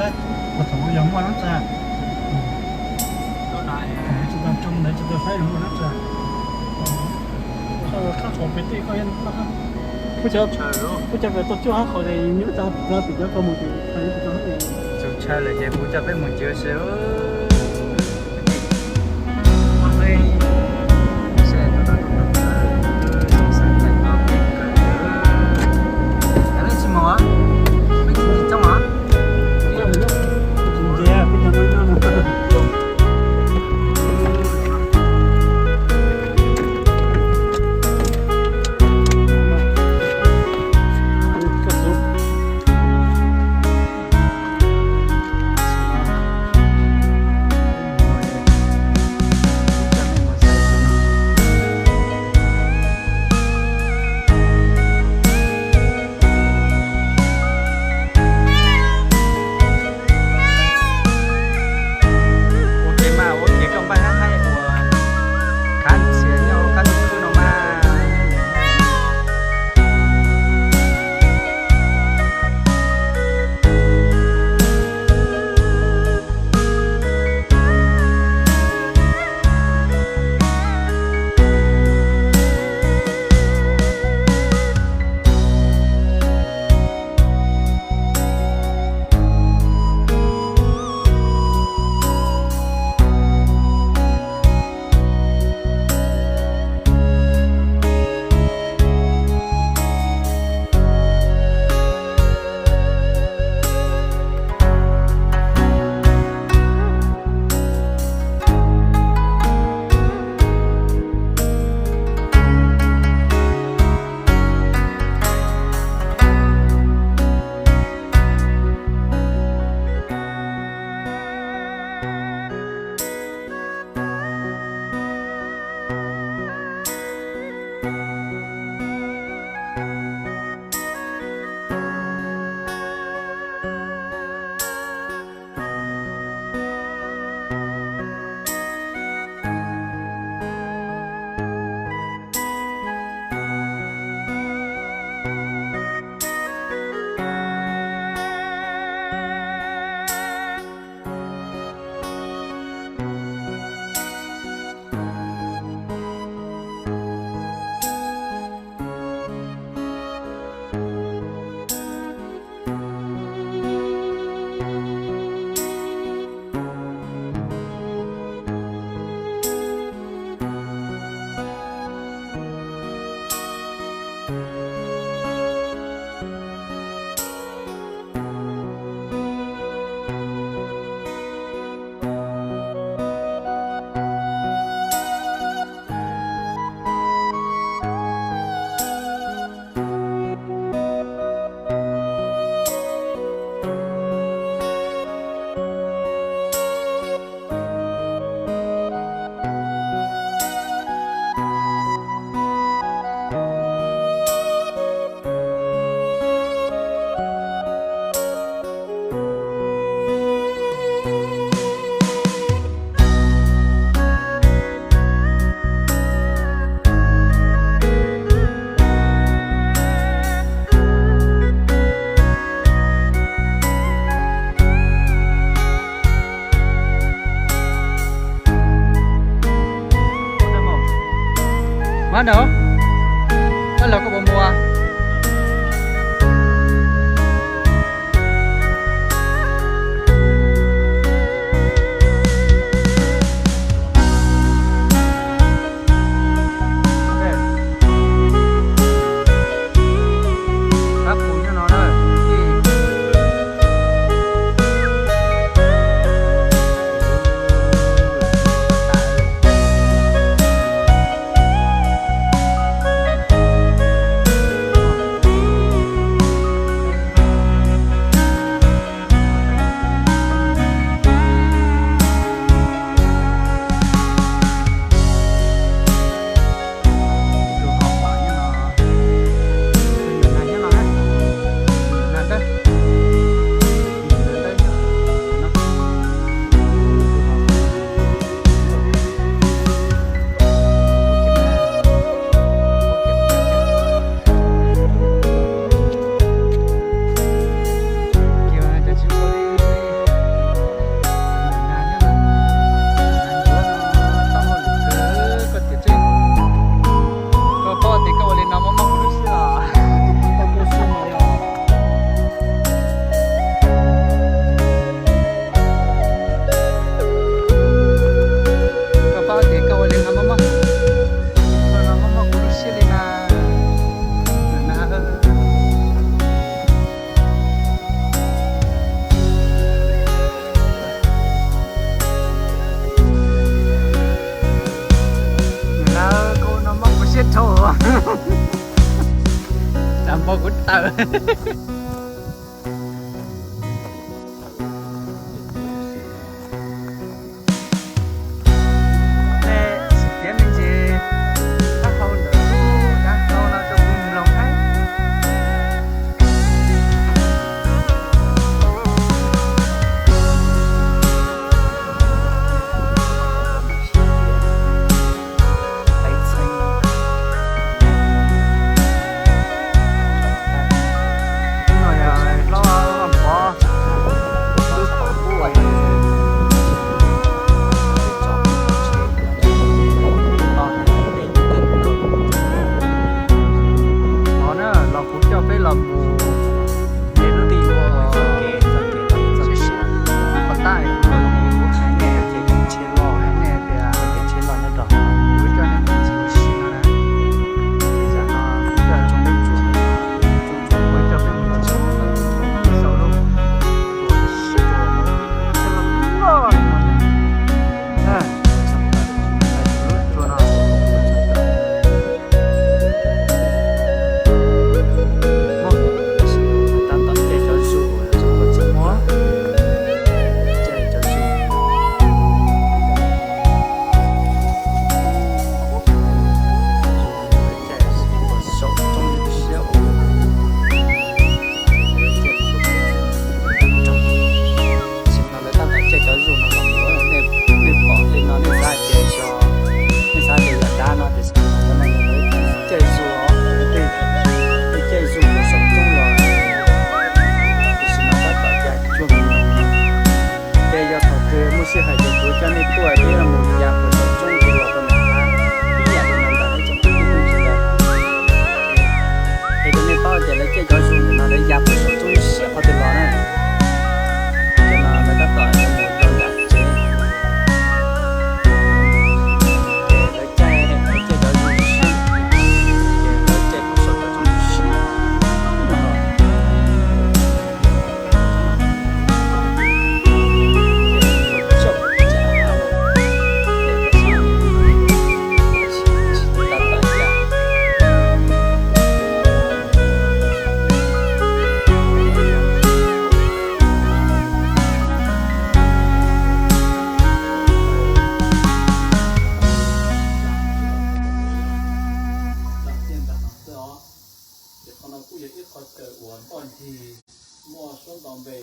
Puag thaum yog muaj dab tsi? Thaum tsis tau tsoo ntawd tsis tau saib yog muaj dab tsi. Qhov pem tej koj, kuv cov pem tuaj cuaj hab qhov es nyob txog tim cov koj mus tim txog txog txog lawm ces kuv coj peb mus ncig si. Ua ke mas ua kev kauj npaj hab haib uas khav ntxhias nyob hauv qab ntuj khwb no mas. Mas no, koj los koj puas mus? tawm. Nej xim piav me ntsis dab hau ntawm lub dab hau no rau kuv mloog thiab. Los kuv coj peb los mus de lub ris ua pas tab kuv hais nej, kuv hais nej tias kuv coj nej mus ua si no na. Ces yam no kuv coj tsoom peb tsuas, kuv coj peb mus ua si no, ib zaug lub tsuas sib tsuas loj li no na. Lub tsuas no tab tom caij cov zug, caij cov zug. Saum roob siab ua, sim no lawv tab tom caij cov zug no los mus, nej pom li no nej xav tias xyov, nej xav tias yam dab no tiam sis lawv caij zug os, tej caij zug mus saum roob los, tiam sis no tab tom ya cuag me noog. Ces yog thaum twg muaj sij hawm ces kuv coj nej tuaj peb mus ya puag saum roob ces los rau nram hav ib yam li no ntag nej tsoom kwv tij phooj ywg sawv daws. Es rau nej paub tias lawv caij cov zug ntawm no lawv ya puag saum roob siab qhov twg los na. Ces no lawv tab tom yuav mus rau nram tsev. Ces lawv caij, lawv caij cov zug siab, ces lawv caij puag saum cov roob siab no. Ces qhov no kuj yog ib qho chaw uas Npoj Ncig muaj suab nto npe.